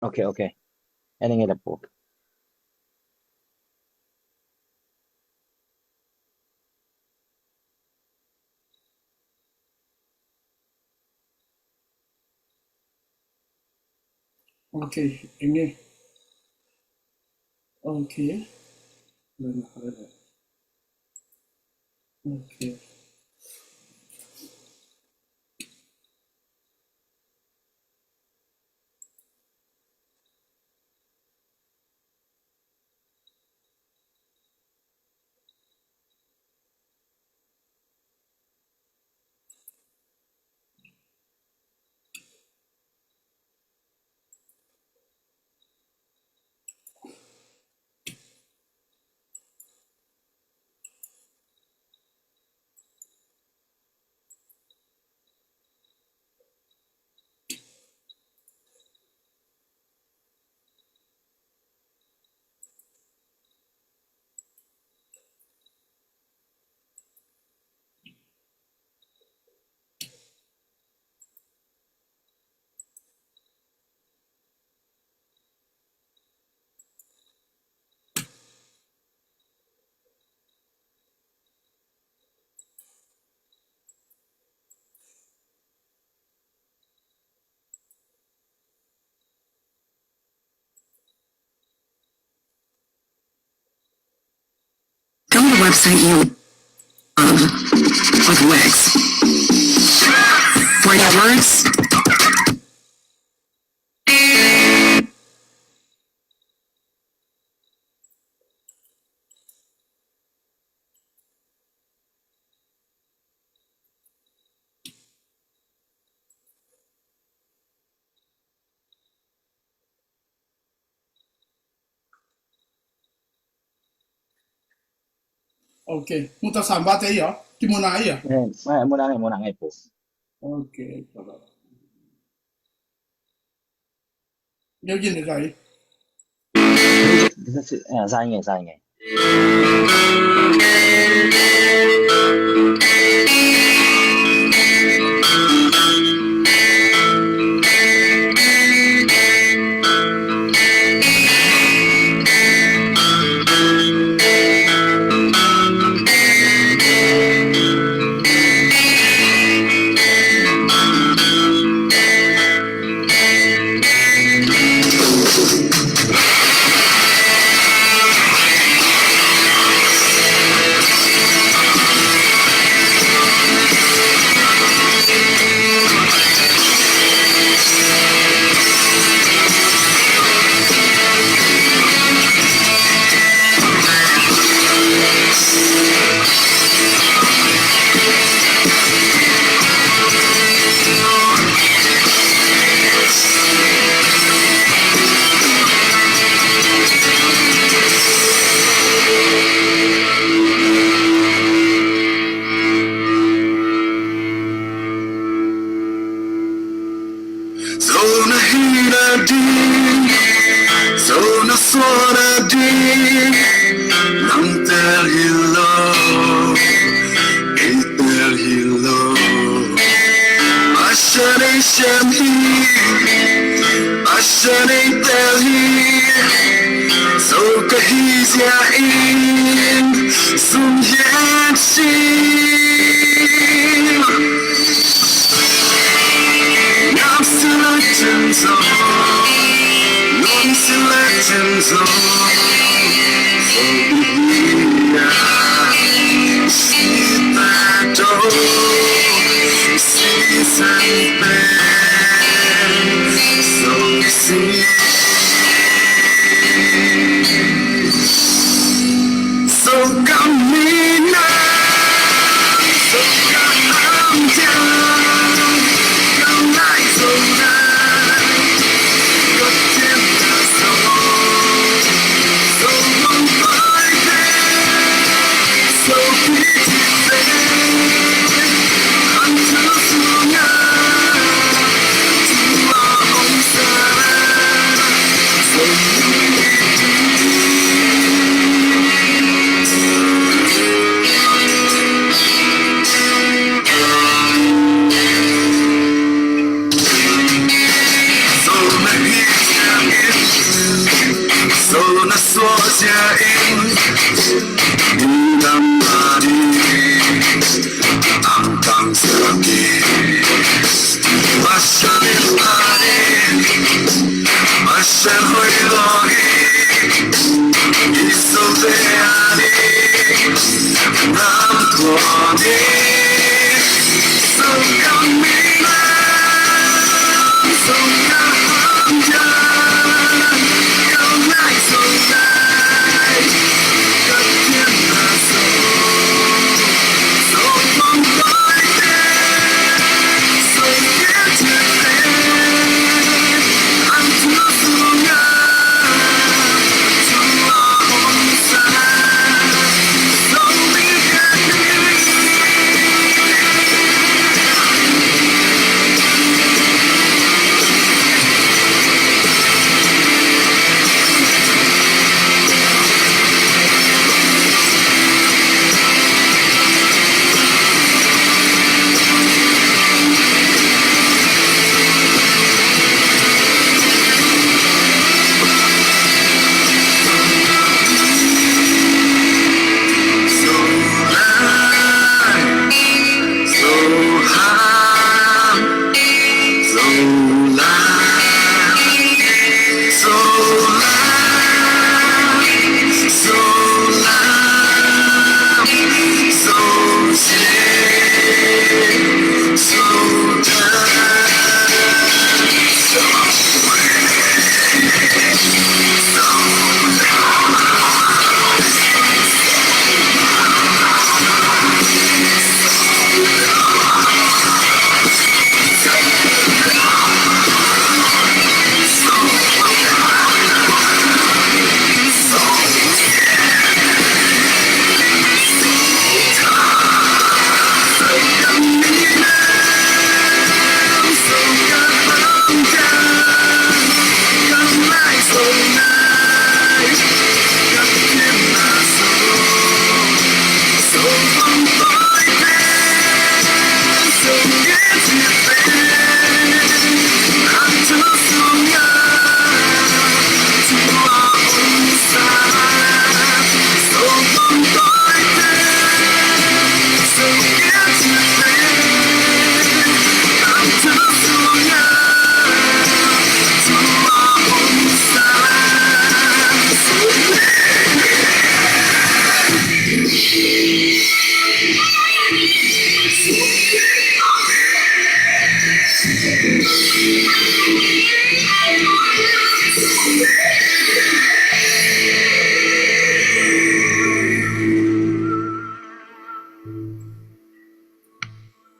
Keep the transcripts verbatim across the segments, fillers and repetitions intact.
Okay, okay. Ene nge lapu. Okay, ene. Okay. Okay. Come to the website you love with Wix. For your words. Ok. Muta samba te iyo. Kimuna iyo. Eh, eh, muna ngai, muna ngai pu. Ok. Yo jin de kai. Eh, sai ngai, sai ngai. Zo na hih nading, zo na suah nading, nang tel hi lo, ei tel hi lo. Pasian ei sem hi, Pasian ei tel hi, zo ka hih zia in, zum hian sin. Ngam sila chin zo, ngam sila chin zo. So be here, si ta do, si san pen, so si.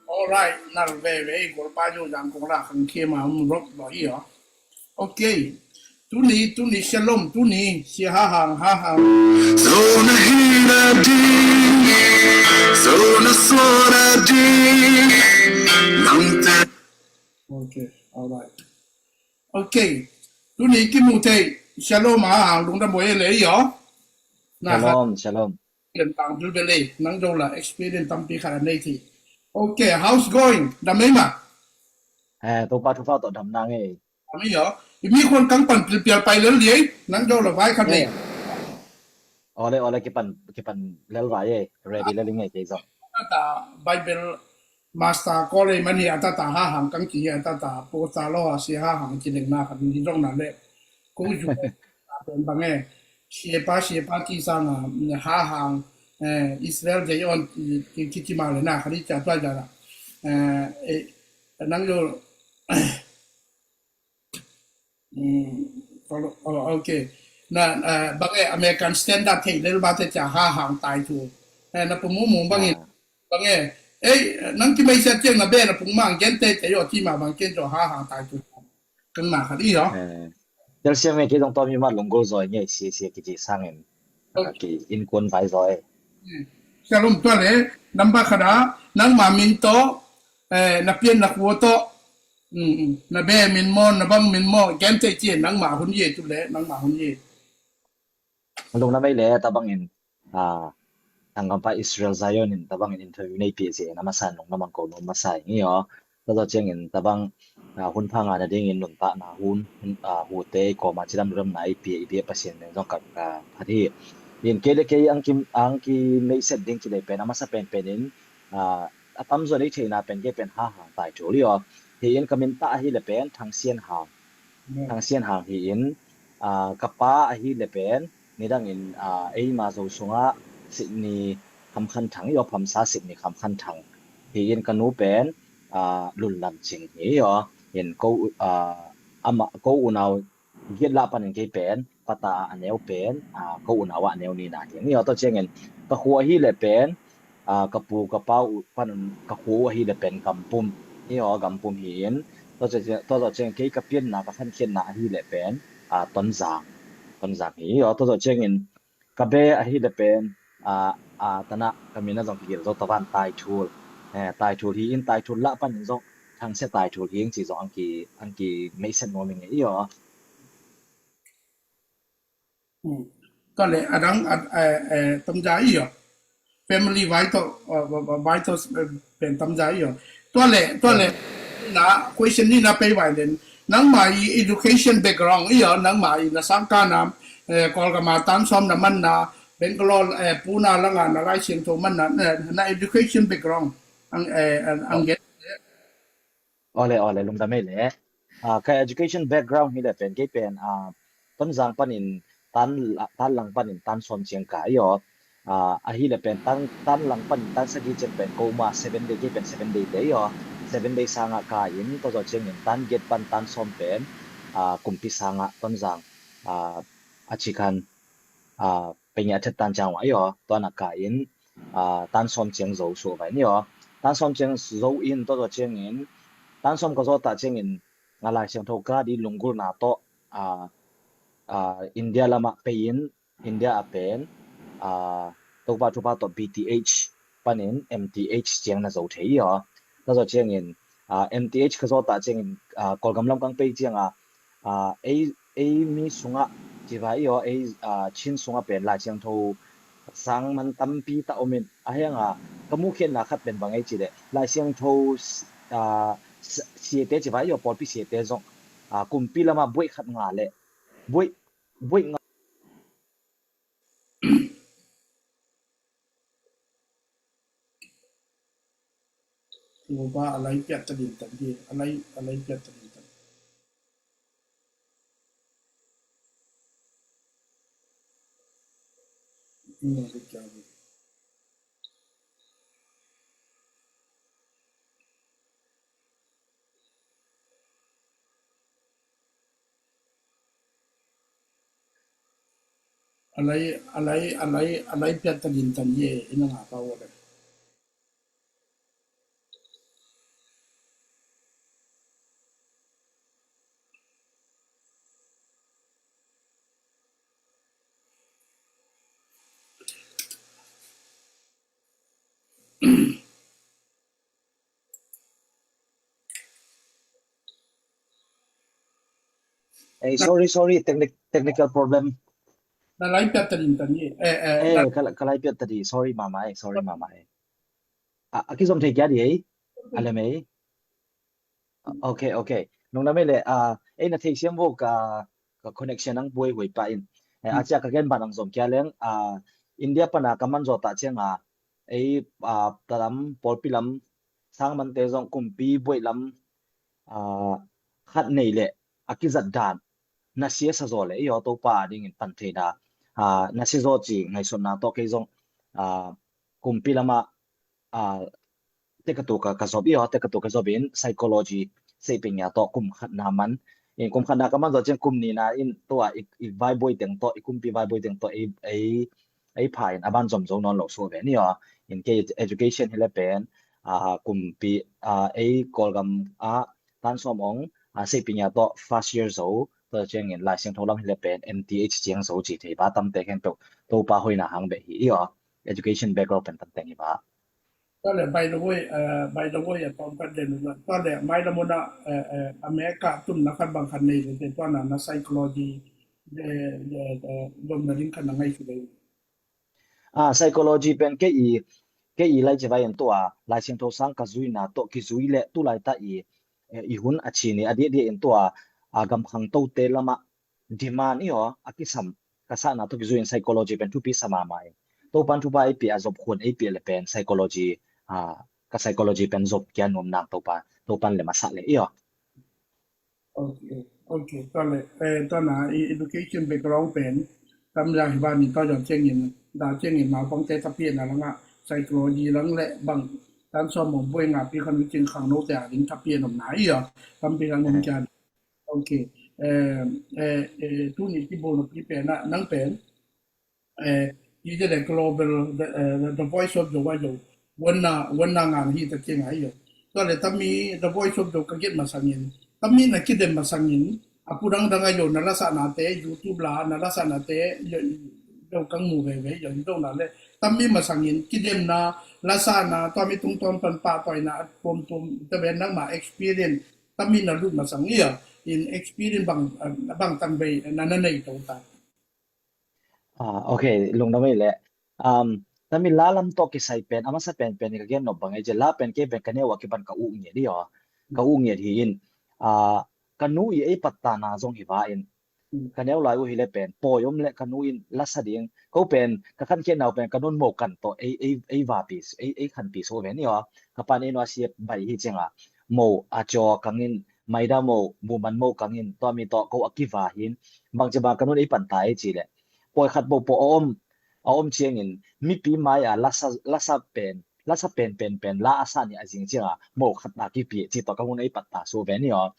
Alright, nal veve i golpa jo jang kong la khang khia ma um rok lo i o. Ok. Tuni, tuni, shalom, tuni, si ha hang, ha hang. Zona hina di, zona sora di, nang te. Ok, alright. Ok. Tuni kimu thei, shalom, ha hang, lungdam boy le i o. Na ha. Shalom, shalom. Len tang bilbel ei, nang zo la experience tampi khat a nei thei. Ok, how's going? Dam ei ma? Eh, Topa thupha tawh dam nang ei. Dam ei aw. I mi khuan kang pan pilpial pai lel di ei, nang zo la vai khat nei. Eh. Ole, ole, kipan, kipan lel vai ei. Ready lel i ngei kei zong. Tata Bible Master College man hi a tata ha hang kang ki hi a tata posta lo a si ha hang ci leng na khat ni zong na le. Ko ju pen bang e. Siapa, siapa ci sang a ha hang, eh, Israel Zion ki, ki, ki ma le na khat ni ca tua ja la. Eh, eh, nang yo, mm, follow, oh, ok. Na, eh, bang e American standard thei lel ba te ca ha hang tai tu. Eh, na pu mu mu bang in. Ah. Bang e. Ei, nang ki mai sia tiang na be na pung mang gen te te yo ti ma bang ken jo ha hang tai tu. Kang na khat i aw. Eh, tel siam nge kei zong tawm i mat lunggul zaw nge sia sia kici sangin. Ok. Ki innkuan vai zaw ei. Hmm. Shalom tua le, number khat a, nangma min tawh, eh, na pian na khua tawh, hmm, hmm, na be min maw, na bang min maw, gen tei ci nangma hun ye tu le, nangma hun ye. Lungdam ei le, tabangin, ah, thangkampa Israel Zion in tabangin interview nei pia zi na masa nung na mangko nung masa ngi aw. Tua zawh ciangin tabang, ah, hun pha ngah nadingin nuntakna hun, hun, ah, hute i kawma cidam ludamna i pia i biak Pasian nen zong ka, ka phat hi. In kei le kei ang ki, ang ki meiset ding ci le pen a masa penpen in, ah, a tamzaw nei theihna pen kei pen ha hang tai tul hi aw. Hi in ka min tah ahi le pen Thang Sian Hang. Thang Sian Hang hi in, aa, ka pa ahi le pen, nidangin, aa, eima Zo sungah Sydney Kham Khan Thang, i aw phamsa Sydney Kham Khan Thang hi in, ka nu pen, aa, Lun Lam Cing hi aw. In ko, aa, ama, ko unau giat lah panin kei pen, pata a neu pen, aa, ko unau a neu nina hi in, i aw, tua ciangin, ka khua ahi le pen, aa, ka pu ka pa uh pan ka khua uh ahi le pen Gampum, i aw, Gampum hi in, tua zawh ciang, tua zawh ciang kei ka pianna, ka khankhiatna ahi le pen, aa, Tonzang, Tonzang hi, i aw, tua zawh ciangin ka be ahi le pen, aa, aa, tanah ka min a zong kigil zo tavan Taithul, eh, Taithul hi in, Taithul lah panin zong Thangsia Taithul hi in ci zong ang ki, ang ki meihset nuam ing e, i aw. Hmm. Tua le, adang, a, a, a, tamza i aw. Family vai tawh, a, a, a, vai tawh, a, pen tamza i aw. Tua le, tua le, na, question ni na pei vai len. Nangma i education background i aw, nangma i na sangkana, eh, Kawlgama tan sawm na manna, Bangalore, eh, Pune langa na Lai Siangtho manna, na, na education background. Ang, eh, ang, ang get. Awle, awle, lungdam ei le. Ah, ka education background hi le pen, kei pen, ah, Tonzang panin tan, tan lang panin tan sawm ciang ka i aw. Ah, ahi le pen tan, tan lang panin tan sagih ciang pen ko ma seven day, kei pen seven day te i aw. Seven day sangah ka in, tua zawh ciangin tan giat pan tan sawm pen, ah, kumpi sangah Tonzang, ah, a cikhan, ah, penya thet tan ciang wa i aw. Tua na ka in, ah, tan sawm ciang zo suah vai ni aw. Tan sawm ciang zo in, tua zawh ciangin, tan sawm ka zawh ta ciangin, nga Lai Siangtho ka di lunggulhna tawh, ah, ah, India lamah pei in, India a pen, ah, Topa thupha tawh B T H panin M T H ciang na zo thei i aw. Tua zawh ciangin, ah, M T H ka zawh ta ciangin, ah, Kawlgam lam kang pei cianga, ah, ei, ei mi sungah ci vai i aw, ei, ah, Chin sungah pen Lai Siangtho sang man tampi ta om in, a hianga ka mukhiatna khat pen bang ei ci le, Lai Siangtho, ah, s-, siate ci vai i aw, pawlpi siate zong, ah, kumpi lama buaih khat nga le buaih, buaih nga. Topa a lai piat ta din tan hi, a lai, a lai piat ta din tan. Ina ri kya bo. A lai, a lai, a lai, a lai piat ta din tan hi e, ina nga pa wa le. Eh, sorry, sorry, technic-, technical problem. Na lai piat ta din tan hi. Eh, eh, eh, na- ka, ka lai piat ta di. Sorry, mama, eh, sorry, mama, eh. A, a kizom thei kia di, eh? A lem, eh? Ok, ok. Lungdam ei le, ah, ei na theisiam vo ka, ka connection ang buai huai pah in. Eh, a cia ka gen ban ang zom kia leng, ah, India pana ka man zaw ta cianga, ei, ah, talam, pawlpi lam, sang mante zong kumpi buai lam, ah, khat nei le, a kizat dan, na sia sa zaw le, i aw Topa a dingin pan thei da, ah, na sia zaw ci ngaihsutna tawh kei zong, ah, kumpi lama, ah, tekatu ka, ka zop i aw, tekatu ka zop in psychology seiping ya tawh kum khatna man. In kum khatna ka man zaw ciang kum nina in tua i, i vaibuai teng tawh, i kumpi vaibuai teng tawh, ei, ei, ei pha in a ban zom zo nawn lo suah ve ni aw. In kei education hi le pen, ah, kumpi, ah, ei Kawlgam ah tan sawm ong, ah, seiping ya tawh first year zo, tua ciangin Lai Siangtho lam hi le pen M T H ciang zo ci thei ba tamte khempeuh Topa hoina hang beh hi i aw. Education background pen tamteng hi ba. Tua le, by the way, eh, by the way, a tawm khat den uh, tua le, mai lam un ah, eh, eh, America tumna khat bang khat nei le te, tua na, na psychology, de, de, de, domna ding khat na ngaihsut le. Ah, psychology pen kei i, kei i lai ci vai in tua, Lai Siangtho sang ka zuina tawh kizui le, tu laita i, eh, i hun a cin i, a diahdiah in tua, ah, gamkhang tote lama, demand i aw, a kisam, ka sahna tawh kizui in psychology pen thupi sa mahmah in. Topan thupha ei pia, a zop khuan ei pia le pen psychology, ah, ka psychology pen zop kia nuam nang Topa, Topan le masa le i aw. Ok. Ok, tua le, eh, tua na i education background pen tam za hi ba ni tua zong ciangin, da ciangin naupangte thapiakna langah psychology lang le bang tan sawm mong buai nga pi khan cing khang no te a ding thapiak nom na i a tampi khan nom kian. Ok, eh, eh, eh, tu ni ki bo no pi pen na nang pen eh, i de le global, the, eh, the Voice of Zo a zo, wan na, wan na ngan hi ta ciang a i zo. Tua le tami The Voice of Zo ka get masangin, tami na kidem masangin, a pu dang dang a zo na lasa na te, YouTube la, na lasa na te, zo, zo kang mu ve ve, zo, zo na le, tami masangin, kidem na, lasa na, tami tung ton pan pa toi na, pom pom, ta ben nang ma experience, tami na lut masang i a, in experience bang, eh, bang tang ve, na na nei to ta. Ah, ok, lungdam ei le. Um, tami la lam tawh kisai pen, a masa pen pen ka gen nop bang ei ci la pen kei pen ka neu a kipan ka uh ngiat hi aw. Ka uh ngiat hi in. Ah, ka nu i ei pattana zong hi va in. Ka neu lai uh hi le pen, pawi om le ka nu in lasa ding. Ko pen, ka khan khiat nau pen, ka nun mo kan tawh ei, ei, ei vapi, ei, ei khanpi so ven hi aw. Ka pan ei nua siap bai hi ciang a. Mo a caw kangin, maida mo, buman mo kangin, tua mi tawh ko a kiva hin. Bang ci bang ka nun ei panta ei ci le. Pawi khat po po a om, a om ciangin, mipi mai a lasa, lasa pen, lasa pen pen pen, la a sa ni a zing ciang a, mo khat a kipi ci tawh ka hun ei patta su ve ni aw.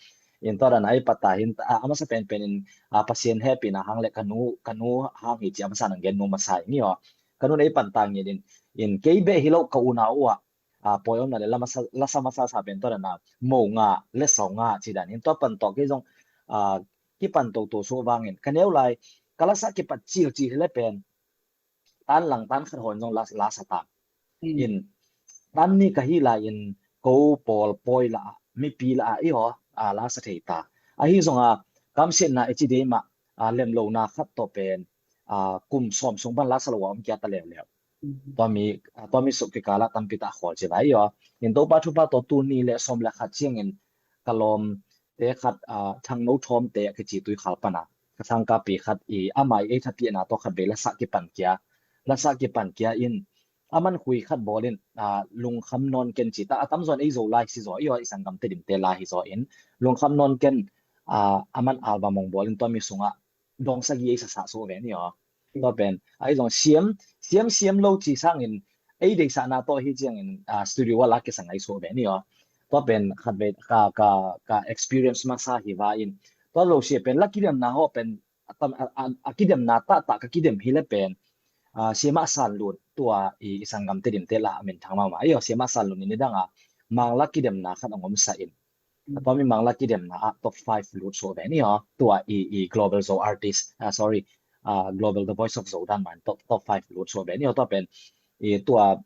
In tua dan a ei patta hin, a, a masa pen pen in, a, Pasian hehpihna hang le ka nu, ka nu hang hi ci a masa nang gen nu masa hi ni aw. Ka nun ei panta ngin in, in kei beh hi lo ka una uh a, a, pawi omna le la masa, lasa masa sa pen tua dan a, mo nga, le sau nga ci dan hin tua pan tawh kei zong, a, kipan to to su vangin, ka neu lai, ka lasa kipat cil cil hi le pen, tan lang tan khat hon zong la, lasa ta. In, tan ni ka hi lai in, ko pawl pawi la, mipi la, i ho, a, lasa thei ta. Ahi zong a, kamsiatna i ci dei mah, a, lemlona khat tawh pen, a, kum sawm sung pan lasa lo a om kia ta leuleu. Tua mi, a, tua mi suk kikala tampi ta khol ci vai i ho. In Topa thupha tawh tu ni le sawm le khat ciangin ka lawm te khat, a, Thangno Thawm te a kici Tuikhal pana. Ka thangkapi khat i amai ei thapiakna tawh khat vei lasa kipan kia. Lasa kipan kia in a man khui khat bawlin, a, Lungkham Nawn Ken ci ta a tamzawn ei zo lai si zaw i aw i sanggam te dim te lai hi zaw in Lungkham Nawn Ken, a, a man album hong bawlin tua mi sungah dong sagi ei sasa so ve ni aw. Tua pen, a ei zong siam, siam, siam lo ci sangin, ei deisahna tawh hi ciangin, a, studio a la kisang ei so ve ni aw. Tua pen, khat ve, ka, ka, ka experience masa hi va in. Tua lo sia pen, la kidemna ho pen, a, a, a, a kidemna ta, ta ka kidem hi le pen, a, siama san lun, tua i, i sanggam te dim te la, a min thang mama. Ayo, siama san lun ni dang a, mang la kidemna khat a ngom sa in. Tua mi mang la kidemna ah top five lut so ve ni aw. Tua i, i global Zo artist, ah, sorry, ah, global The Voice of Zo dan man top, top five lut so ve ni aw. Tua pen i tua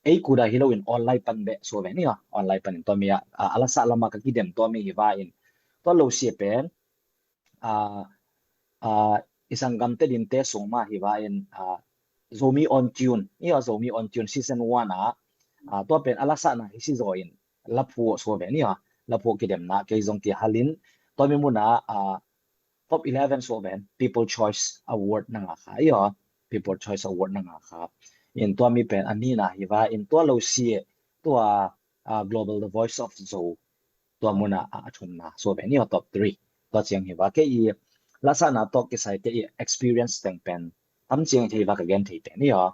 ei kuda hi lo in online pan be so ve ni aw. Online pan in tua mi ah, ah, a lasa lama ka kidem tua mi hi va in. Tua lo sia pen, ah, ah, i sanggam te din te sung ma hi va in, ah, Zomi on Tune. I aw Zomi on Tune season one ah, ah, tua pen a lasa na hi si zo in. Laphuh suah ve ni a, laphuh kidemna kei zong kihalin tua mi muna, ah, top eleven suah ven People Choice Award na nga kha i aw, People Choice Award na nga kha. In tua mi pen a nina hi va in tua lo si tua, ah, Global The Voice of Zo tua muna a, a thumna suah ve ni aw top three. Tua ciang hi va kei i lasana tawh kisai kei i experience teng pen tam ciang thei va ka gen thei pen i aw.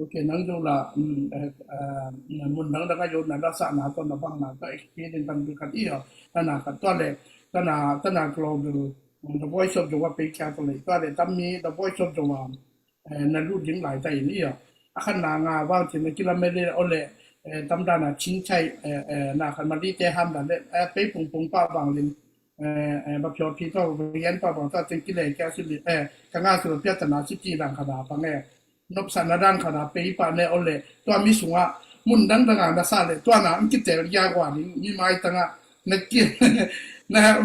Ok, nang zo la, um, eh, eh, mun dang dang a zo na lasa na to na bang na to experience tam tu khat i ho. Tana khat to le, tana, tana global, um, The Voice of Zo wa pe kya to le, to le tam mi The Voice of Zo wa, eh, na lu ding lai ta in i ho. A khan na nga wang tin na kila me le o le, eh, tam dana ching chai, eh, eh, na khan ma li te ham da le, eh, pe pung pung pa bang lin, eh, eh, ba pyo pi to, yan pa bang ta tin kile kya si li, eh, ka nga si ba pya tana si ti dang kha da bang eh. Nopsakna dan khat a pei pah ne aw le tua mi sungah mun dangdang a na sa le tua na an kitel gia gua ding mi mai tangah na ki na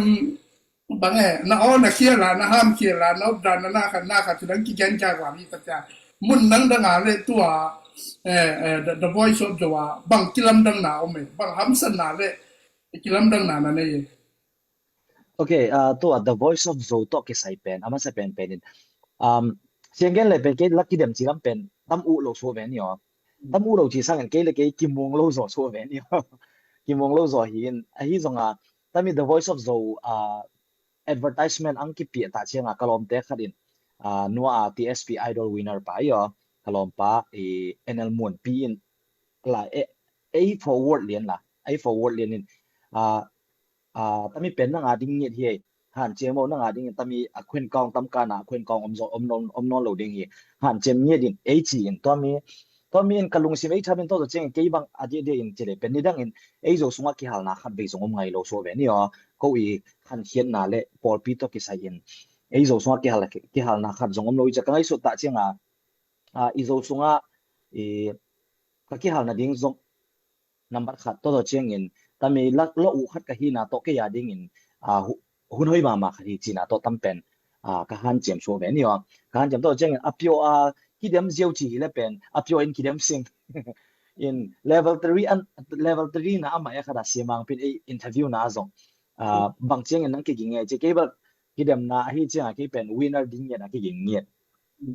bang e na aw na khial a na ham khial a na updan na na khat na khat ci dang kigen gia gua ding ta cia mun dangdang a le tua eh eh the voice of Joa bang kilamdang na om e bang hamsan na le kilamdang na na nei. Ok, uh, tua The Voice of Zo tawh kisai pen a masa pen pen in, um, sianggen le pen kei la kidem ci lam pen tam uh lo suah ve ni aw. Tam uh lo ci sangin kei le kei kimuang lo zaw suah ve ni aw. Kimuang lo zaw hi in ahi zonga tami The Voice of Zo, uh, advertisement ang kipiah ta cianga ka lawmte khat in, ah, nua a T S P Idol winner pa i aw, ka lawmpa i N L Muanpi in la e, ei forward lian la, ei forward lian in, ah, ah, tami pen nanga ding ngiat hi ei. Hanciam aw nanga ding in tami a khuenkaung tamkana a khuenkaung om zo, om non, om non lo ding hi. Hanciam ngiat in ei ci in tua mi, tua mi in ka lungsim ei tham in tua zo ciangin kei bang a dia dia in ci le pen nidang in ei zo sungah kihalna khat vei zong om ngai lo suah ve ni aw. Ko i khankhiatna le pawlpi tua kisai in ei zo sungah kihal, kihalna khat zong om lo i ca ka ngaihsut ta cianga, ah, i zo sungah i ka kihalna ding zong number khat tawh tawh ciangin tami lak lo uh khat ka hina tawh kei a dingin, ah, hu-, hun hoi mama khat hi cina tawh tam pen, ah, ka hanciam suah ve ni aw. Ka hanciam tawh ciangin a pio a kidem ziau ci hi le pen a pio in kidem sing. In level three an, level three na amah e khat a siamang pin ei interview na zong, ah, bang ciangin nang kiging nge ci kei bel kidemna ahi cianga kei pen winner ding ngiat a kiging ngiat.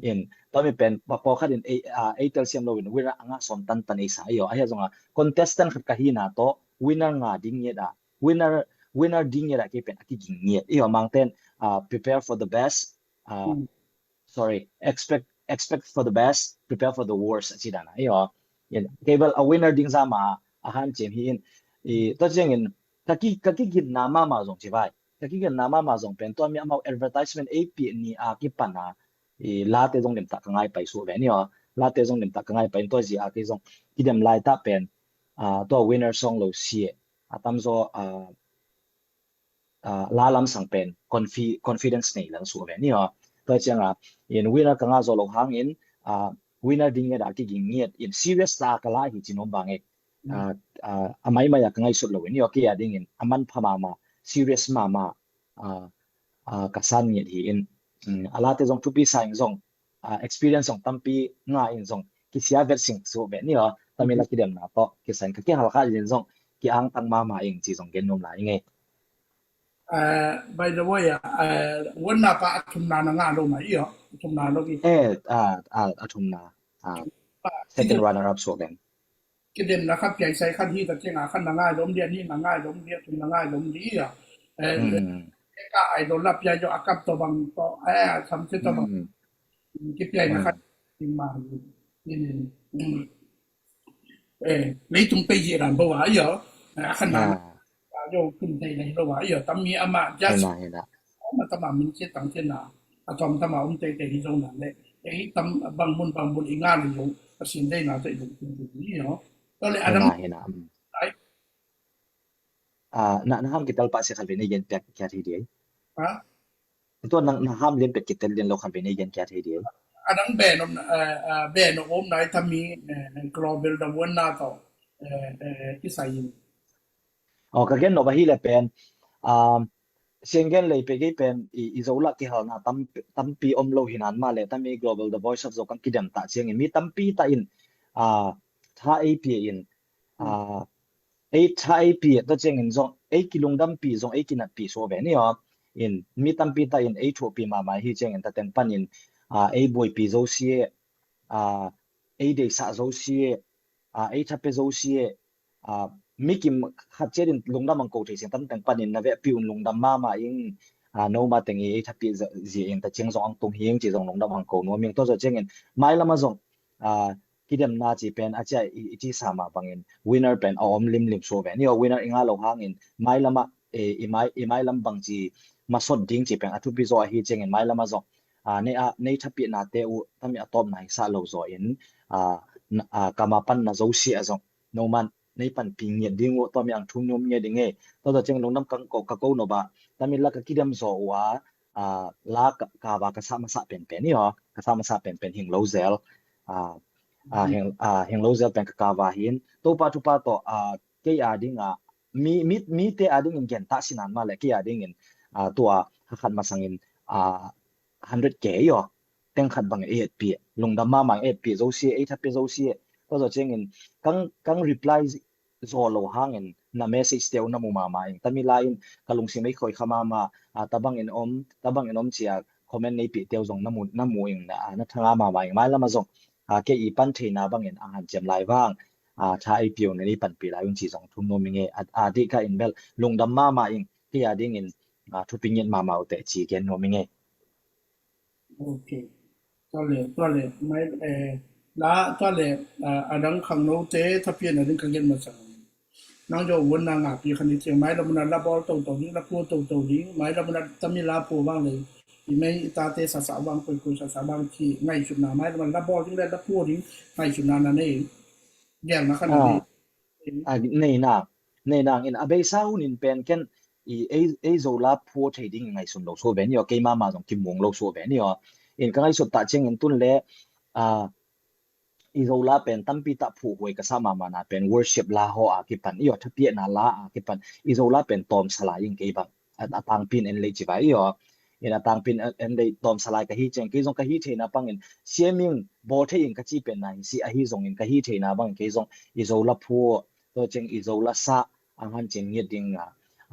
In tami pen pa pawlkhat in ei, ah, ei telsiam lo in winner anga sawm tantan ei sa i aw. Ahi a zonga contestant khat ka hina tawh winner nga ding ngiat a, winner, winner ding ngiat a kei pen a kiging ngiat i aw. Mangten, ah, prepare for the best, ah, sorry, expect, expect for the best, prepare for the worst a ci dana i aw. In kei bel a winner ding zama a hanciam hi in i tua ciangin ka ki, ka kiginna mama zong ci vai. Ka kiginna mama zong pen tua mi amau advertisement ei piah ni a kipana i late zong limtak ka ngai pai suah ve ni aw. Late zong limtak ka ngai pai in tua zi a kei zong kidem laita pen, ah, tua winner song lo si e. A tamzaw, ah, ah, la lamsang pen confi-, confidence nei lang suah ve ni aw. Tua cianga in winner ka nga zaw lo hangin, ah, winner ding ngiat a kiging ngiat in serious ta ka la hi ci nuam bang e. Ah, ah, a maimai a ka ngaihsut lo in i aw kei a dingin a manpha mama, serious mama, ah, ah, ka san ngiat hi in, mm, a late zong thupi sa in zong, ah, experience zong tampi nga in zong kisia vet sing suah ve ni aw. Tami la kidemna tawh kisia in ka kihal kha in zong kiangtang mama in ci zong gen nuam lai nge. Eh, by the way, ah, eh, wanna pa a thumna na nga lo ma i aw, a thumna lo i. Eh, ah, ah, a thumna, ah, second runner up suak den. Kidemna khat piaisai khat hi ta cianga khat na ngai lom dia ni na ngai lom dia thum na ngai lom dia. Eh, ka idol la piai jo a kap to bang to, eh, sam se to bang. Kipiaina khat ding ma hi. Eh, leitung pei hi ran bo a i aw. Eh, a khat na a yo kum tei nei lo a i aw. Tam mi ama just ama tama min che tang che na a tom tama um tei tei hi zong nan le ei tam bang mun bang mun i nga le yo a sin dei na te lo kum tei hi aw. To le adam hi na. Ah, na, na ham kitel pah sia khat vei nei gen piak kiat hi dia. Ha? Tua nang na ham lian pek kitel lian lo khat vei nei gen kiat hi dia. Adang ben om, eh, eh, ben om nai tami, eh, global da wan na to, eh, eh, kisai in. Oh, ka gen no ba hi le pen, um, siang gen lei pek i pen i, i zo la kihalna tam, tampi om lo hinan ma le tami Global The Voice of Zo kan kidem ta ciangin mi tampi ta in, ah, tha ei pia in, ah, ei tha ei pi ta ciangin zong ei kilungdampi zong ei kinatpi suah ve ni aw. In mi tampi ta in ei thuahpi mahmah hi ciangin ta teng panin, ah, ei buaipi zosia, ah, ei deisah zosia, ah, ei thape zosia, ah, mi kim khat ciat in lungdam ang ko thei sing tam teng panin na vehpi un lungdam mahmah ing, ah, no ma teng i ei thapi zia in ta ciang zong ang tung hi ing ci zong lungdam ang ko nuam ing tua zaw ciangin mailam a zong, ah, kidemna ci pen a cia i, i ci sa mah bangin winner pen a om limlim suah ve ni aw. Winner i nga lo hangin mailam ah, eh, i mai, i mailam bangci masot ding ci pen a thupi zaw ahi ciangin mailam ah zong, ah, nei a, nei thapihnate uh tami a tawpna hi sah lo zaw in, ah, kama panna zosia a zong no man nei panpi ngiat ding uh tua mi ang thum nuam ngiat ding e. Tua zaw ciangin lungdam ka ko, ka ko no ba tami la ka kidem zaw uh a, ah, la ka, ka va ka sa masa penpen i aw, ka sa masa penpen hing lo zel, ah, ah, hing, ah, hing lo zel pen ka ka va hin Topa thupha tawh, ah, kei a ding a mi, mi, mite a dingin gen ta sinan ma le kei a dingin, ah, tua ha khat masangin, ah, hundred K i aw, teng khat bang e etpi, lungdam mahmah e etpi zosia, ei thape zosia, tua zaw ciangin kang, kang reply zaw lo hangin na message teu na mu mahmah ing. Tami lai in ka lungsim ei khoi kha mahmah, ah, tabang in om, tabang in om cia comment nei pih teu zong na mu, na mu ing, na, ah, na thanga mahmah ing. Mailam a zong, ah, kei i pan theina bangin a hanciam lai vang, ah, tha ei piu na nei panpi lai un ci zong thum nuam ing e. Ah, ah, dih ka in bel lungdam mahmah ing. Kei a dingin a, thupi ngiat mahmah uh teh ci gen nuam ing ei. Ok. Tua le, tua le, mai, eh, la, tua le, ah, a dang khangnote, thapiakna ding ka gen masa. Nang zong vun na ngahpi kha ni ciang, mai lam un a la bawl toto ding, la phuak toto ding, mai lam un a tami la phuak vang le, i mei i tate sasa vang, koikoi sasa vang ci ngaihsutna, mai lam un a la bawl ding le la phuak ding ngaihsutna na nei. Gelna kha na nei. A, nei nang, nei nang in a beisa hun in pen ken i ei, ei Zo la phuak thei ding ngaihsun lo suak ve ni aw, keima mah zong kimuang lo suak ve ni aw. In ka ngaihsut ta ciangin tun le, a, i Zo la pen tampi tak phuak huai ka sa mahmahna pen worship la haw a kipan i aw, thapiakna la a kipan i Zo la pen tawmsa lai ing kei bang. A, a tangpi in en lei ci vai i aw. In a tangpi in en lei tawmsa lai ka hi ciang kei zong ka hi theihna bangin siam ing bawl thei ing ka ci pen na hi si ahi zongin ka hi theihna bangin kei zong i Zo la phuak, tua ciang i Zo la sa a hanciam ngiat ding a,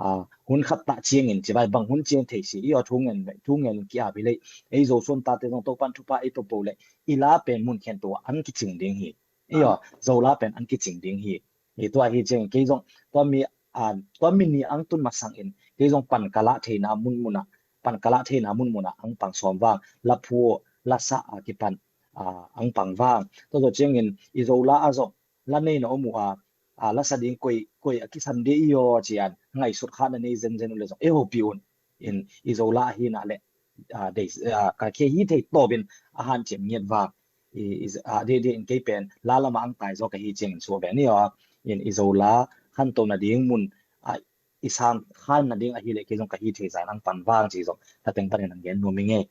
a, hun khat ta ciangin ci vai bang hun ciang thei si i aw, thu ngen, thu ngen ki-ap hi lei. Ei Zo suan tate zong Topan thupha ei popo le i la pen mun khen tua an kicing ding hi. I aw, Zo la pen an kicing ding hi. I tua hi ciang kei zong tua mi, a, tua mi ni ang tun masang in kei zong pan ka lah theihna munmun ah, pan ka lah theihna munmun ah ang pang sawm vang, la phuak, la sa a kipan, a, ang pang vang. Tua zawh ciangin i Zo la a zong la nei na om uh a, a, la sa ding koi, koi a kisam ding i aw cian ngaihsut kha na nei zenzen uh le zong ei hopih un. In i Zo la ahi na le, a, dei, a, ka khia hi thei tawpin a hanciam ngiat vang. I, i, a, dei, dei in kei pen la lamah ang tai zaw ka hi ciangin suak ve ni aw. In i Zo la khanto nading mun, a, i sang khan nading ahi le kei zong ka hi thei zan ang pan vang ci zong ka teng panin ang gen nuam ing ei.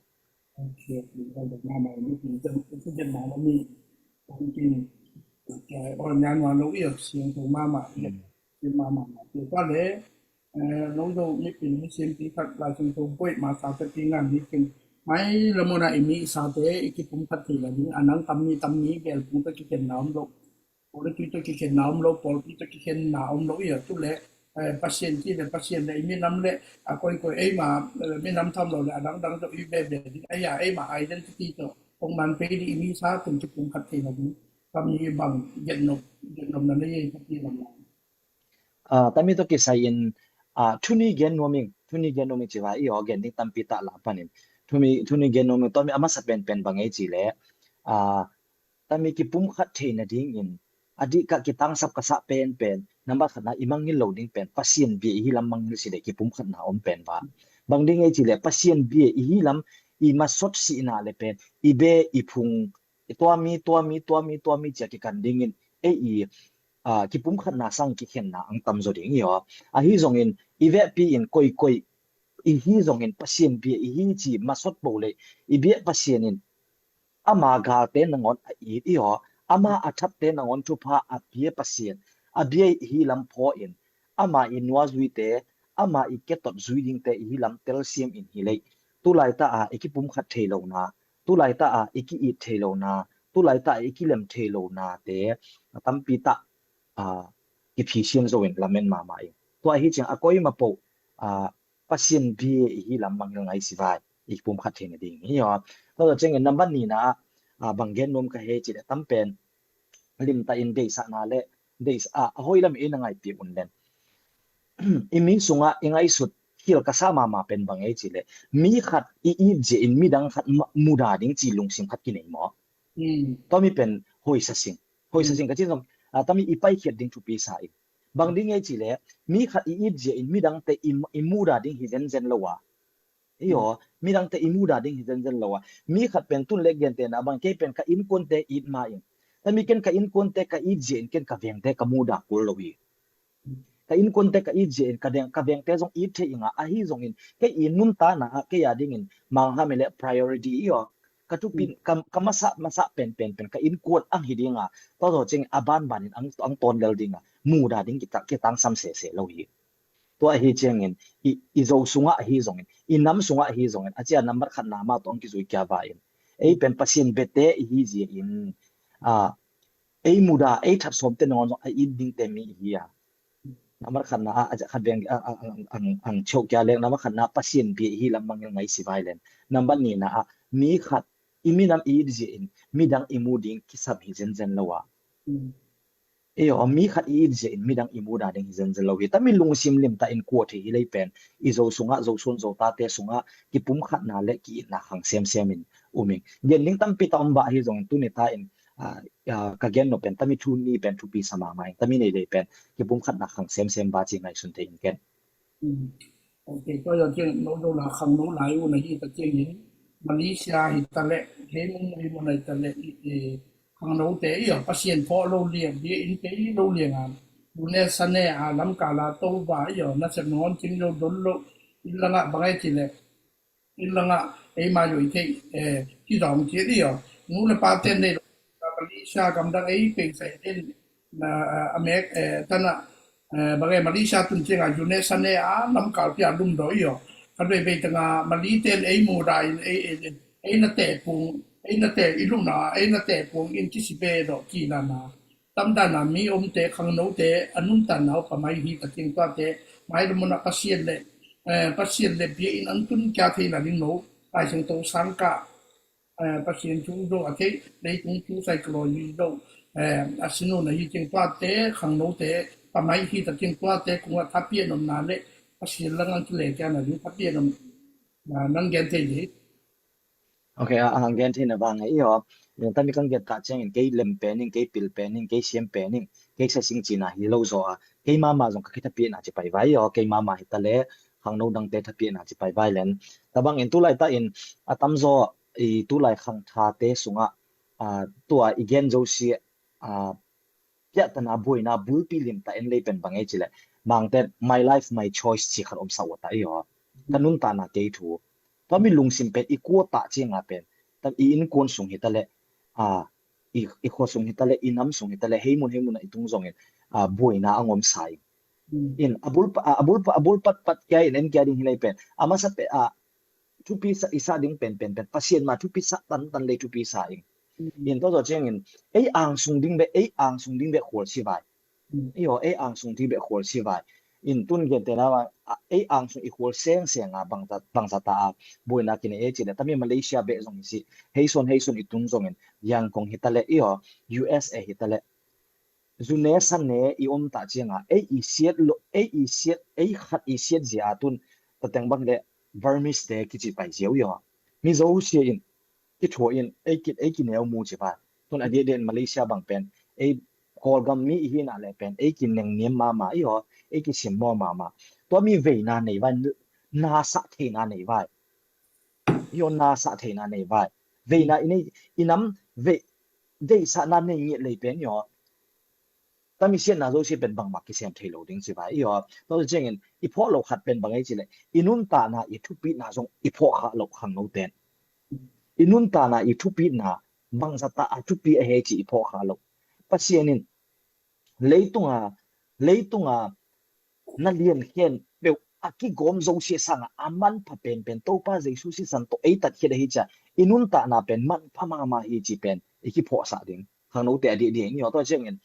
Ok, ok, ok, mama, mi pi jam, pi jam mama mi, pi, pi, ol nyan wan lo i, siang to mama, i, mama, mama, pi pa le, eh, lo do mi pi mi siang pi khat la siang to boi ma sa te pi ngan mi pi, mai la mo na i mi sa te, i ki pum khat ti la ding, anang tam mi tam mi, bel pum te ki ken na om lo. Pawlpi tawh kikhenna om lo, pawlpi tawh kikhenna om lo i a tu le, eh, Pasian ci le Pasian le i minam le a koikoi eima, eh, minam tham lo le a dangdang tawh i bebe ding a ia eima identity tawh kong man pei ding i mi sa tun kipum khat theina ding. Kami bang gennop, gennopna nei ei ka ti lam lam. Ah, tami tawh kisai in, ah, thuni gen nuam ing, thuni gen nuam ing ci vai i aw gen ding tampi tak la panin. Thuni, thuni gen nuam ing, tami a masa penpen bang ei ci le, ah, tami kipum khat theina dingin a dih ka kitangsap ka sah penpen, nambat khatna i mangngil lo ding pen Pasian bia i hi lam mangngil si le kipum khatna om pen va. Bang ding ei ci le Pasian bia i hi lam i masot sihna le pen i be i phung i tuami, tuami, tuami, tuami cia kikan dingin ei i, a, kipum khatna sang kikhenna ang tam zaw ding i aw. Ahi zongin i vekpi in koikoi i hi zongin Pasian bia i hi ci masot bo le i biak Pasian in ama galte nangawn a it i aw, ama a thatte nangawn thupha a pia Pasian a bia i hi lam phaw in ama i nuazuite, ama i ketot zui dingte i hi lam telsiam in hi lei. Tulaita a i kipum khat thei lona, tulaita a i ki-it thei lona, tulaita a i kilem thei lona te a tampi tak, a, kiphisian zo in lamen mahmah in. Tua hi ciang a koima po, a, Pasian bia i hi lam mangngil ngai si vai, i kipum khat theina ding hi aw. Tua zawh ciangin nambat nina, a, bang gen nuam ka hei ci le tam pen limta in deisahna le deisah, a, a hoi lam i na ngaipi un len. I mi sungah i ngaihsut khial ka sa mahmah pen bang ei ci le mi khat i it zia in midang khat muda ding ci lungsim khat kinei maw? Tua mi pen hoisa sing. Hoisa sing ka ci zong, a, tami i paikhiat ding thupi sa in. Bang ding ei ci le mi khat i it zia in midangte i, i muda ding hi zenzen lo a. I aw, midangte i muda ding hi zenzen lo a. Mi khat pen tun le gentehna bang kei pen ka innkuante it ma in. Tami ken ka innkuante ka it zia in ken ka vengte ka muda kul lo hi. Ka innkuante ka it zia in ka deng, ka vengte zong it thei inga ahi zongin kei i nuntakna ah kei a dingin mangham i le priority i aw. Ka tupin, ka, ka masa, masa pen, pen, pen, ka innkuan ang hi dinga. Tua zawh ciangin a banbanin ang, ang tawn lel dinga. Muda ding kita, kitangsam sese lo hi. Tua ahi ciangin, i, i Zo sungah ahi zongin, i nam sungah ahi zongin, a cia nambat khatna mah tawh ang kizui kia va in. Ei pen Pasian bete i hi zia in, a, ei muda, ei that sawmte nangawn zong a it dingte mi i hi a. Nambat khatna ah, a, khat veng, a, a, ang, ang, ang chok kia leng, nambat khatna Pasian bia i hi lam mangngil ngai si vai len. Nambat nina ah, mi khat, i minam i it zia in, midang i mu ding kisam hi zenzen lo a. Ei aw, mi khat i it zia in midang i muda ding hi zenzen lo hi. Tami lungsim limta in kua thei hi lei pen i Zo sungah, Zo sun Zo tate sungah kipumkhatna le ki-itna khang semsem in um ing. Gen ding tampi ta om bah hi zong tuni ta in, ah, ah, ka gen no pen tami thu ni pen thupi sa mahmah ing. Tami nei lei pen kipumkhatna khang semsem bah ci ngaihsun thei in ken. Ok, tua zong ciang no do la khang no lai u na hi ta ciang in Malaysia hi ta le, he mun mun hi mun hi ta le, i, i, khang no te i aw, Pasian pho lo liang bia in te i lo liang a. Lu ne sa ne a lam ka la to ba i aw, na sem non cing lo don lo, in la nga ba ngai ci le. In la nga, ei ma yo i te, eh, ki dong ci i aw. Nu le pa ten de lo, Malaysia kam dang ei peng sai den, na, ah, Amek, eh, tana, eh, bang e Malaysia tun ciang a, Yunus ne a, lam kal pia lum do i aw. Ka doi bei tanga, Mali ten ei mu da in, ei, ei, ei na te pung, ei na te i lum na, ei na te pung in kisi be do ki la na. Tamdana mi omte, khangnote, a nuntanna uh pamai hi ta ciang tuate, mai lum muna Pasian le, eh, Pasian le bia in an tun kia thei la ding no, Lai Siangtho sang ka, eh, Pasian thu zo a thei, leitung thu psychology zo, eh, a sinu na hi ciang tuate, khangnote, pamai hi ta ciang tuate, kung a thapian omna le, Pasian lang an kile kia na ding thapian om, na, nang gen thei hi. Ok, a, a gen theihna vang e i aw. Tami kang gen ta ciangin kei lem pen ing, kei pil pen ing, kei siam pen ing, kei sasing cina hi lo zaw a. Kei mama zong ka kithapiakna ci pai vai i aw. Kei mama hi ta le khangno dangte thapiakna ci pai vai len. Tabang in tulai ta in a tamzaw i tulai khangthate sungah, a, tua i gen zosia, a, piahtana buaina bulpi limta en lei pen bang ei ci le. Mangte my life, my choice ci khat om sa ua ta i aw. Ka nuntanna kei thu. Tami lungsim pen i kua ta cianga pen. Tam i innkuan sung hi ta le. A, i, i khua sung hi ta le, i nam sung hi ta le, hei mun, hei mun a i tung zongin, a, buaina a ngom sa ing. In, a bul pa, a, a bul pa, a bul pat, pat kia in en kia ding hi lei pen. A masa pe, a, thupi sa, i sa ding pen, pen, pen. Pasian ma thupi sa, tan, tan lei thupi sa ing. In, to zo ciangin, ei angsung ding be, ei angsung ding be khual si vai. I aw, ei angsung ding be khual si vai. In tun gen te na, a, ei angsung i khual seng seng a, bangza, bangza ta a, buaina kine e ci le, tami Malaysia be zong i si, hei son, hei son i tung zongin, Yangon hi ta le, i aw, U S A hi ta le, zu ne sa ne i om ta cianga, ei i siat lo, ei i siat, ei khat i siat zia a tun, tateng bang le, Burmese te kici pai ziau i aw. Mi zo sia in, kithua in, ei ki, ei kineu mu ci vai. Tun a diakdiak in Malaysia bang pen, ei Kawlgam mi i hina le pen, ei kineng niam mama i aw, ei kisim maw mama. Tua mi veina nei vai, nasa theina nei vai. I aw nasa theina nei vai. Veina i nei, i nam, ve, veisahna nei ngiat lei pen i aw. Tami siatna zosia pen bangmah kisem thei lo ding ci vai i aw. Tua ciangin i phawh lo khat pen bang ei ci le. I nuntanna i thupitna zong i phawh kha lo khangno ten. I nuntanna i thupitna bangzata a thupi a hei ci i phawh kha lo. Pasian in leitunga, leitunga na lian khen peuh a kigawm zosia sanga a manpha penpen Topa Jesu sisan tawh ei tatkhiat ahi cia i nuntanna pen manpha mahmah hi ci pen i kiphawhsah ding. Khangnote a dih dih in i aw tua ciangin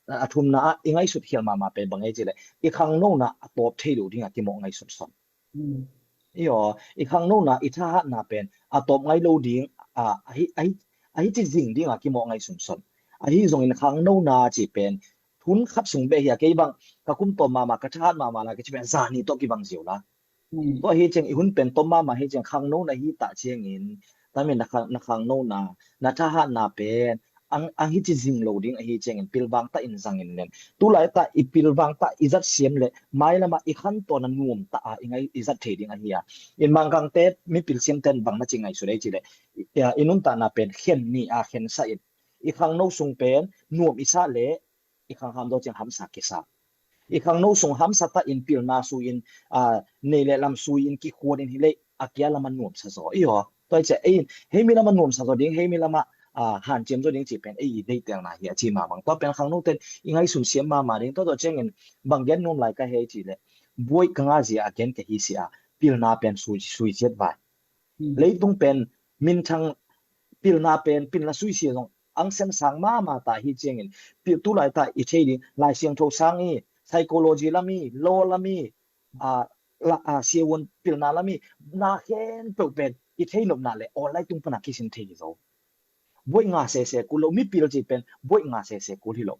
a thumna ah i ngaihsut khial mahmah pen bang ei ci le i khangnona a tawp thei lo ding a kimawh ngaihsut son. I aw, i khangnona, i thahatna pen a tawp ngai lo ding, a, ahi, ahi, ahi ci zing ding a kimawh ngai sunson. Ahi zongin khangnona ci pen, hun khat sung beh hi a kei bang, ka kum tawm mahmah, ka thahat mahmah la, ka ci pen, zani tawh kibang ziau la. Tua hi ciang, i hun pen tawm mahmah hi ciang, khangnona hi ta ciangin, tami na khang, na khangnona, na thahatna pen, ang, ang hi ci zing lo ding ahi ciangin pilvang ta in zangin nen. Tulai ta i pilvang ta i zat siam le mai lama i khan tawna nuam ta a i ngai i zat thei ding ahi a. In mangkangte mi pilsiam ten bang na ci ngaihsut ei ci le. I nuntakna pen khen ni a khen sa in. I khangno sung pen nuam i sa le i khang hamzaw ciang hamsa kisa. I khangno sung hamsa ta in pilna sui in, a, nei le lam sui in kikhuan in hi le a kia lama nuamsa zaw. I aw, tua i cia, ei, hei mi lama nuamsa zaw ding, hei mi lama, a, hanciam zaw ding ci pen, ei, i deihtelna hi a ci mamang. Tua pen khangno ten i ngaisun siam mama ding, tua tua ciangin bang gen nuam lai ka hei ci le, buai ka nga zia a gen ka hi si a, pilna pen sui, sui ciat vai. Leitung pen minthang pilna pen, pilna sui sia zong, ang sem sang mama ta hi ciangin, pil tulai ta i thei ding, Lai Siangtho sang i, psychology lam i, law lam i, a, la, a, siawun pilna lam i, na khen peuh pen, i thei nopna le, aw lai tung pana kisin thei hi zo. Buai nga sese kul lo, mi pil ci pen, buai nga sese kul hi lo.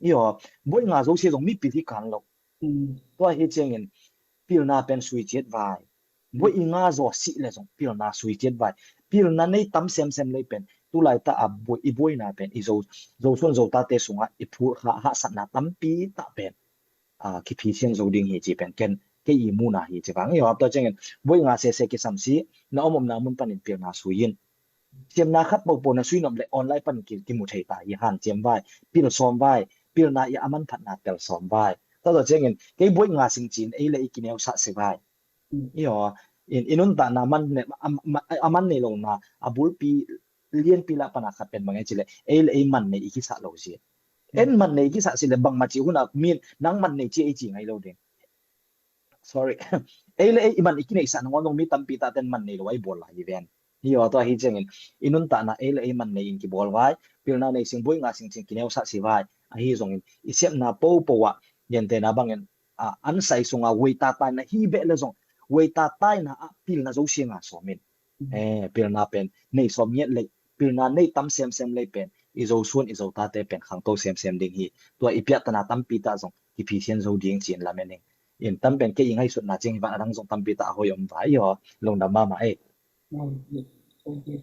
Io, buai nga zo sia zong mipil hi kan lo. Tua hi ciangin pilna pen sui ciat vai. Buai i nga zaw sih le zong pilna sui ciat vai. Pilna nei tam semsem lei pen tulai ta a buai, i buaina pen i zo, zo suan zo tate sungah i phur ha, hahsatna tampi ta pen a, kiphisian zo ding hi ci pen ken kei i muna hi ci vang. Io, tua ciangin buai nga sese kisam si, na om omna mun panin pilna sui in. Siamna khat popo na sui nop le online panin ki, kimu thei ta hi. Han ciam vai, pil sawm vai, pilna i a man phatna tel sawm vai. Tua tua ciangin kei buai nga sing cin ei le i kineu sa si vai. Io, in, i nuntakna man ne, a, a, a man nei lo na, a bulpi lianpi la pana khat pen bang e ci le ei le ei man nei i kisa lo si. En man nei kisa si le bangma ci huna min nang man nei ci ei ci ngai lo ding. Sorry. Ei le ei i man i kinei sa nangon dong mi tampi ta ten man nei lo ai bol la hi ven. Hi aw, tua hi ciangin i nuntakna ei le ei man nei in kibawl vai, pilna nei sing buai nga sing cing kineu sa si vai. Ahi zongin i sepna popo ah gentena bangin, a, an sai sunga weita taina hi beh le zong weita taina ah pilna zo sia nga sawmin. Eh, pilna pen nei sawm ngiat lei, pilna nei tam semsem lei pen i zo suan i zo tate pen khangto semsem ding hi. Tua i piahtana tampi ta zong kiphisian zo ding ci-in lamen ing. In tam pen kei i ngaihsutna ciang hi van adang zong tampi ta a hoi om vai aw. Lungdam mahmah ei.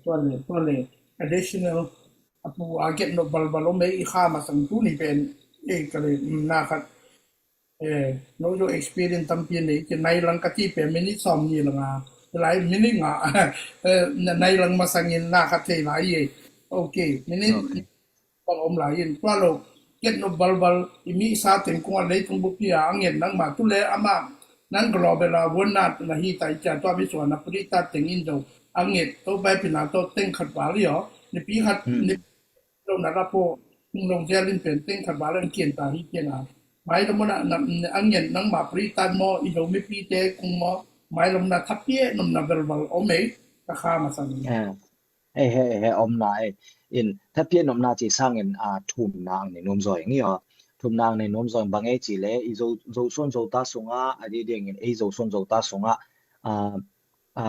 Tua le, tua le additional a pu a get no balbal om ei i kha masang tu ni pen ei ka le na khat. Eh, no jo experience tampi nei, ci nai lang ka ti pe minute sawm ni lang a, lai minute nga, eh, na-, nai lang masangin na kha thei lai ye. Okay, minute bang om lai in, tua lo, get no balbal, i mi sa teng kung a lei tung bupi a, a ngen nang ma tu le ama, nang global a, won na, na hi tai cia, tua mi suan a, puri ta teng in jo, a nget, to bai pina to teng khat bal yo, ni pi khat, ni lo na la po, tung lo zel in pen teng khat bal an kian ta hi kian a. Mai lo mo na, na, a ngen nang ma pri tan mo, i lo mi pi te kung mo, mai lo na thapie nom na vel vel om ei, ka kha ma sang. Ei he, he, om na ei. In thapie nom na ci sang in, a, thum na ang ni nom zoi ngi aw. Thum na ang ni nom zoi bang ei ci le, i zo, zo suan zo ta sunga, a di ding in, ei zo suan zo ta sunga, a, a,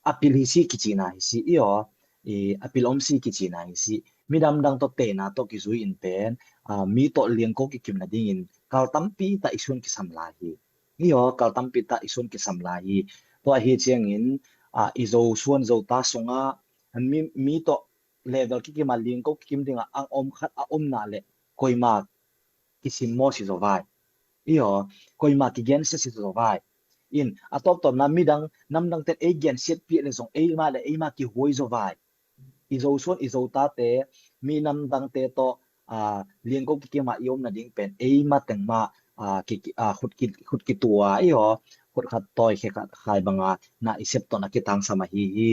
a pil hi si kicina hi si i aw, i a pil om si kicina hi si. Midam dang tawh tena tawh kizui in pen, a, mi tawh liangko kikim nadingin kal tampi ta i suan kisam lai hi. I aw, kal tampi ta i suan kisam lai hi. Tua hi ciangin, a, i zo suan zo ta sunga, mi, mi tawh level kikim a liangko kikim dinga ang om khat a om na le koima kisim maw si zo vai. I aw, koima kigensia si zo vai. In, a tawptawpna midang, namdang ten ei gensiat piah le zong ei ma le ei ma kihuai zo vai. I zo suan, i zo tate, mi namdangte tawh, a, liangko kikima i om nading pen, ei ma teng ma, a, ki, ki, a, khut ki, khut kitua, i aw, khut khat tawi khe khat khai banga, na i sep tawh na kitang sama hi hi.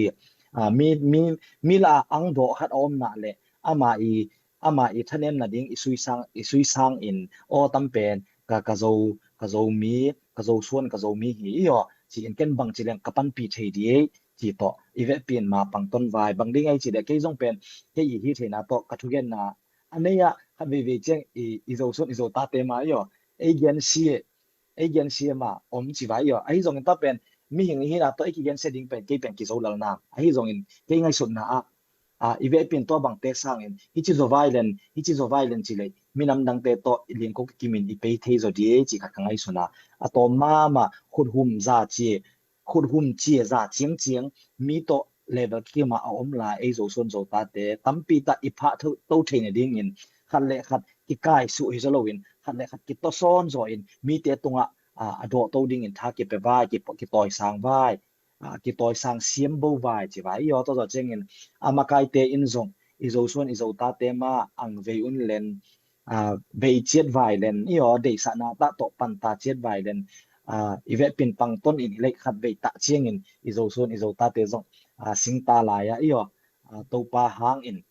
A, mi, mi, mi la ang dawh khat a om na le, ama i, ama i thanem nading i suisang, i suisang in aw tam pen ka, ka zo, ka zo mi, ka zo suan, ka zo mi hi i aw, ci in ken bang ci leng ka panpi thei di ei, ci tawh i vehpi in ma pangton vai, bang ding ei ci le kei zong pen kei i hi theina tawh ka thugenna a nei ah khat veivei ciang i, i zo suan, i zo tate ma i aw, ei gensia, ei gensia ma om ci vai i aw. Ahi zongin tua pen mihing i hina tawh ei kigensia ding pen kei pen kizo lal nang. Ahi zongin kei ngaihsutna ah, a, i vehpi in tua bangte sangin, hici zo vai len, hici zo vai len ci lei, minam dangte tawh i liangko kikimin i pei thei zo di ei ci khat ka ngaihsutna. A tawm mama, khuthum za ci, khuthum ci za ciangciang, mi tawh level kikima a om lai, ei zo suan zo tate, tampi ta i phah to, to thei nadingin, khat le khat kikaisuh hi zo loin, khat le khat kitawsawn zaw in, mite tungah, a, a dawh to dingin tha kipia vai, ki, kitawisang vai. A, kitawisang siam bo vai ci vai i aw, tua zawh ciangin a makaite in zong i zo suan i zo tate ma ang vei un len, a, vei ciat vai len i aw, deisahna tah tawh panta ciat vai len, a, i vehpi in pangton in hi lei khat vei tah ciangin i zo suan i zo tate zong, a, singta lai ah i aw, a, Topa hangin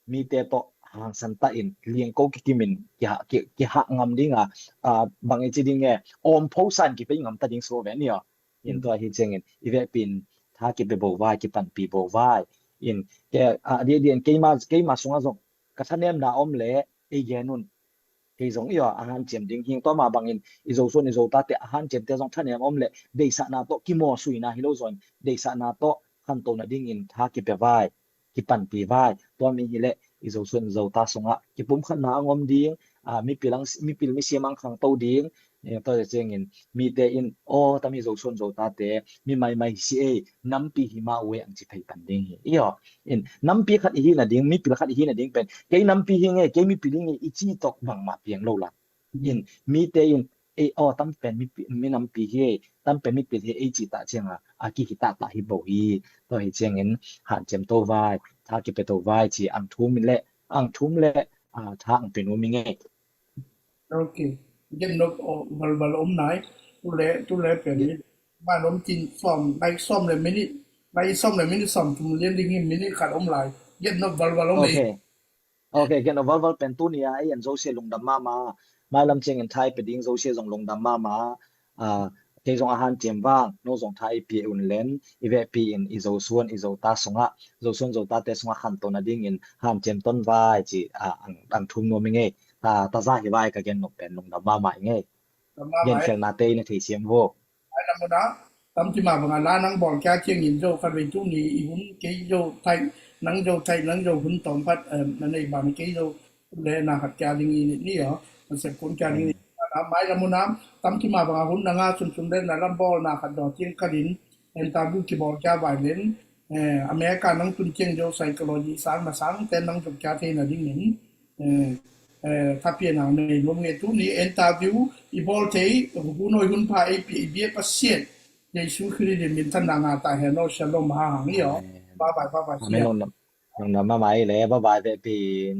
mite tawh hangsan tah in liangko kikimin kiha, ki, kihah ngam dinga, a, bang i ci ding e, awmpho san kipei ngam ta ding suah ve ni aw. In tua hi ciangin i vehpi in tha kipia bo vai, kipanpi bo vai. In ke, a, di, di, in keima, keima sunga zong ka thanemna om le ei gen un. Kei zong i aw, a hanciam ding hing tua ma bangin i zo suan i zo tate a hanciamte zong thanem om le deisahna tawh kimawsuina hi lo zaw in deisahna tawh khanto nadingin tha kipia vai, kipanpi vai. Tua mi hi leh i zo suan i zo ta sungah kipumkhatna ang om ding, a, mipil ang, mipil misiam ang khangto ding, eh, tua ciangin mite in, aw, tami Zosuan Zotate mi maimai hi si ei, nampi hi mah uh ei, ang ci thei pan ding hi. Io, in nampi khat i hihna ding, mipil khat i hihna ding pen, kei nampi hi ngei, kei mipil hi ngei i ci tawh bangmah piang lo la. In mite in, ei, aw, tam pen mi, mi nampi hi ei, tam pen mipil hi ei ci tah cianga a kihi tahtah hi bo hi. Tua hi ciangin hanciam to vai, tha kipia to vai ci ang thum in le, ang thum le, a, tha ang pia nuam i ngei. Ok. Gen nop, oh, valval om nai. Tule, tule pen ni. Ban om tin sawm, nai sawm le minit. Nai sawm le minit sawm thum lian ding hi, minit khat om lai. Gen nop valval om ei. Ok. Ok, gen nop valval pen tuni a ei en zosia lungdam mahmah. Mailam ciangin tha i pia ding zosia zong lungdam mahmah. A, kei zong a hanciam vang, no zong tha i pia un len, i vehpi in i Zosuan, i Zota sungah, Zosuan Zotate sungah khanto nadingin hanciam ton vai ci, a, ang, ang thum nuam i ngei. Ta, ta za hi vai, ka gen nop pen lungdam mahmah i ngei. Gen khialnate i na thei siam vo. Ai na muna, tam ci mah banga la nang bawl kia ciangin zo khat vei tuni i hun kei zo thai, nang zo thai, nang zo hun tawm khat, em, na nei ban kei zo le na khat kia ding i ni, ni, aw, na sep kun kia ding i ni. Mailam muna, tam ci mah banga hun na nga sunsun le na lam bawl na khat daw ciang khat in, interview kibawl kia vai len, eh, America nang tun ciang zo psychology sang na sang ten nang zuk kia thei nadingin, eh, eh, thapian ang nei nuam ngei. Tuni interview i bawl thei, hun hoi hun pha ei pia i biak Pasian Jesu Khrist in minthanna ngah ta hen aw. Shalom, ha hang i aw. Bye bye, bye bye. Amen. Lungdam, lungdam mahmah i le, bye bye vehpi in.